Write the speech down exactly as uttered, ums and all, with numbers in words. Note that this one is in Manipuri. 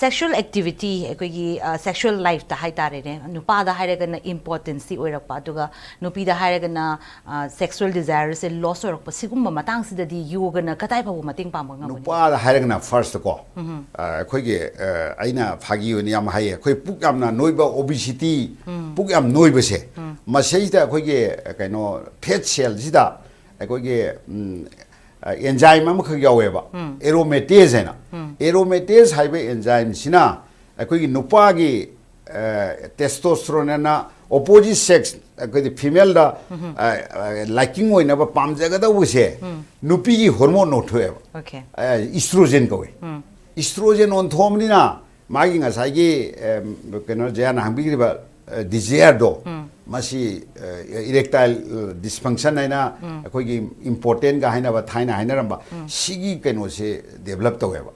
ꯁꯦꯛꯁꯨꯋꯦꯜ ꯑꯦꯛꯇꯤꯚꯤꯇꯤ, ꯑꯩꯈꯣꯏꯒꯤ ꯁꯦꯛꯁꯨꯋꯦꯜ ꯂꯥꯏꯐꯇ ꯍꯥꯏꯇꯥꯔꯦꯅꯦ, ꯅꯨꯄꯥꯗ ꯍꯥꯏꯔꯒꯅ ꯏꯝꯄꯣꯇꯦꯟꯁꯤ ꯑꯣꯏꯔꯛꯄ, ꯑꯗꯨꯒ ꯅꯨꯄꯤꯗ ꯍꯥꯏꯔꯒꯅ ꯁꯦꯛꯁꯨꯋꯦꯜ ꯗꯤꯖꯥꯌꯔꯁꯦ ꯂꯣꯁ ꯑꯣꯏꯔꯛꯄ, ꯁꯤꯒꯨꯝꯕ ꯃꯇꯥꯡꯁꯤꯗꯗꯤ ꯌꯣꯒꯅ ꯀꯗꯥꯏ ꯐꯥꯎꯕ ꯃꯇꯦꯡ ꯄꯥꯡꯕ ꯉꯝꯒꯅꯤ? ꯅꯨꯄꯥꯗ ꯍꯥꯏꯔꯒꯅ ꯐꯥꯔꯁꯇꯀꯣ, ꯑꯩꯈꯣꯏꯒꯤ, ꯑꯩꯅ ꯐꯥꯒꯤ ꯑꯣꯏꯅ ꯌꯥꯝ ꯍꯥꯏꯌꯦ, ꯑꯩꯈꯣꯏ ꯄꯨꯛ ꯌꯥꯝꯅ ꯅꯣꯏꯕ, ꯑꯣꯕꯤꯁꯤꯇꯤ, ꯄꯨꯛ ꯌꯥꯝ ꯅꯣꯏꯕꯁꯦ, ꯃꯁꯤꯗꯩꯁꯤꯗ ꯑꯩꯈꯣꯏꯒꯤ ꯀꯩꯅꯣ, ꯐꯦꯠ ꯁꯦꯜꯁꯤꯗ ꯑꯩꯈꯣꯏꯒꯤ ꯑꯦꯟꯖꯥꯏꯝ ꯑꯃꯈꯛ ꯌꯥꯎꯋꯦꯕ, ꯑꯦꯔꯣꯃꯦꯇꯦꯖ ꯍꯥꯏꯅ꯫ ꯑꯦꯔꯣꯃꯦꯇꯦꯖ ꯍꯥꯏꯕ ꯑꯦꯟꯖꯥꯏꯝꯁꯤꯅ ꯑꯩꯈꯣꯏꯒꯤ ꯅꯨꯄꯥꯒꯤ ꯇꯦꯁꯇꯣꯁꯇ꯭ꯔꯣꯟ ꯑꯅ ꯑꯣꯄꯣꯖꯤꯠ ꯁꯦꯛꯁ, ꯑꯩꯈꯣꯏꯗꯤ ꯐꯤꯃꯦꯜꯗ ꯂꯥꯏꯀꯤꯡ ꯑꯣꯏꯅꯕ ꯄꯥꯝꯖꯒꯗꯧꯕꯁꯦ ꯅꯨꯄꯤꯒꯤ ꯍꯣꯔꯃꯣꯟ ꯑꯣꯟꯊꯣꯛꯑꯦꯕ, ꯑꯣꯀꯦ꯫ ꯏꯁꯇ꯭ꯔꯣꯖꯦꯟ ꯀꯧꯋꯦ꯫ ꯏꯁꯇ꯭ꯔꯣꯖꯦꯟ ꯑꯣꯟꯊꯣꯛꯑꯕꯅꯤꯅ ꯃꯥꯒꯤ ꯉꯁꯥꯏꯒꯤ, ꯑꯦ, ꯀꯩꯅꯣ, ꯖꯌꯥꯅ ꯍꯪꯕꯤꯈ꯭ꯔꯤꯕ ꯗꯤꯖꯌꯔꯗꯣ, ꯃꯁꯤ ꯏꯔꯦꯛꯇꯥꯏꯜ ꯗꯤꯁꯐꯪꯁꯟ ꯍꯥꯏꯅ ꯑꯩꯈꯣꯏꯒꯤ ꯏꯝꯄꯣꯇꯦꯟꯒ ꯍꯥꯏꯅꯕ, ꯊꯥꯏꯅ ꯍꯥꯏꯅꯔꯝꯕ, ꯁꯤꯒꯤ ꯀꯩꯅꯣꯁꯦ ꯗꯦꯕꯂꯞ ꯇꯧꯋꯦꯕ꯫